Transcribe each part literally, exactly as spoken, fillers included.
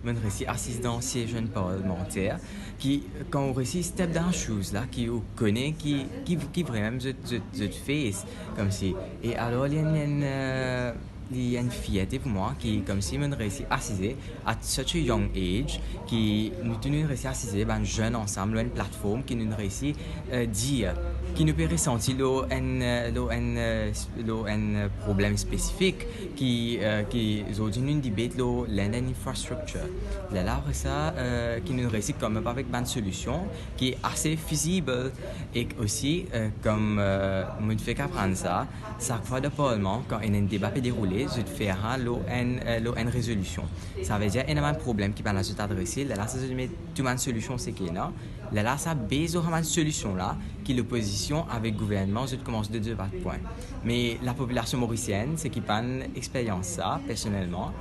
Mo'nn resi asiz dan siez enn parlmanter, ki, kan ou resi step dan shoes la, ki ou kone ki, ki, ki vremem zot, zot, zot face, koumsi. E alor, li enn, enn, euh, li enn fierte pou mwa, ki koumsi mo'nn resi asize at such a young age, ki nou tou nou resi asize, bann zenn ansam, lor enn platform ki nou resi, euh, dir, ki nou pe resanti lor enn, euh, lor enn, euh, lor enn, euh, problem spesifik, ki, euh, ki zordi nou debate lor land and infrastructure. Lerla apre sa, euh, ki nou resi come up avek bann solision ki ase feasible, e osi, euh, kom, euh, mo'nn fek aprann sa, sak fwa dan parlman, kan enn, enn deba pe deroule, zot fer sa lor enn, euh, lor enn rezolision. Savedir, ena bann problem ki bann la zot adrese, lerla sa zot met tou bann solision seki ena, lerla sa base lor sa bann solision la, ki lopozision avek gouvernman, zot koumans debat pwin. Me lapopilasion morisienn, seki pa'nn experyans sa, personelman,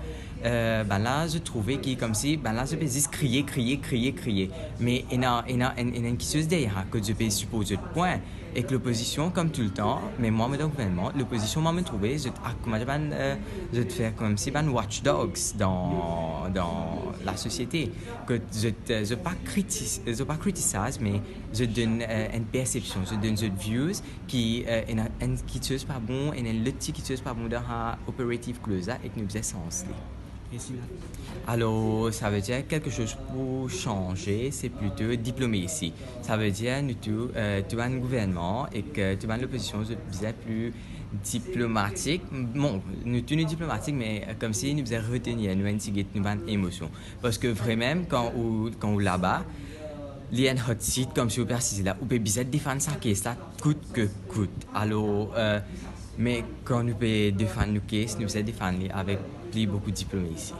euh, bann la, zot trouve ki koumsi, bann la, zot pe zis kriye, kriye, kriye, kriye. Me ena, ena, ena, ena enn kiksoz deryer, kot zot pe siport zot pwin. Ek lopozision, kom toultan, me mwa, mo dan gouvernman, lopozision, mwa, mo trouve, zot ak-, kouma dir bann, euh, zot fer koumsi bann watchdogs dan, dan lasosiete. Kot zot, euh, zot pa kritis-, zot pa criticize, me zot donn, euh, enn persepsion, zot donn zot views ki, euh, ena enn kiksoz pa bon, ena enn lot ti kiksoz pa bon dan sa operative clause la, ek nou bizin sanz li. Alor, savedir kiksoz pou sanze, se plito diplomasi. Savedir nou tou, euh, tou bann gouvernman ek, euh, tou bann lopozision, zot bizin pli diplomatik. Bon, nou tou nou diplomatik, me, euh, koumsi nou bizin retenir nou enn tigit nou bann emosion. Parski vremem, kan ou, kan ou laba, li enn hot seat, koumsi ou pe asize la, ou pe bizin defann sa case la kout ke kout. Alor, euh, me kan nou pe defann nou case, nou bizin defann li avek pli boukou diplomasi.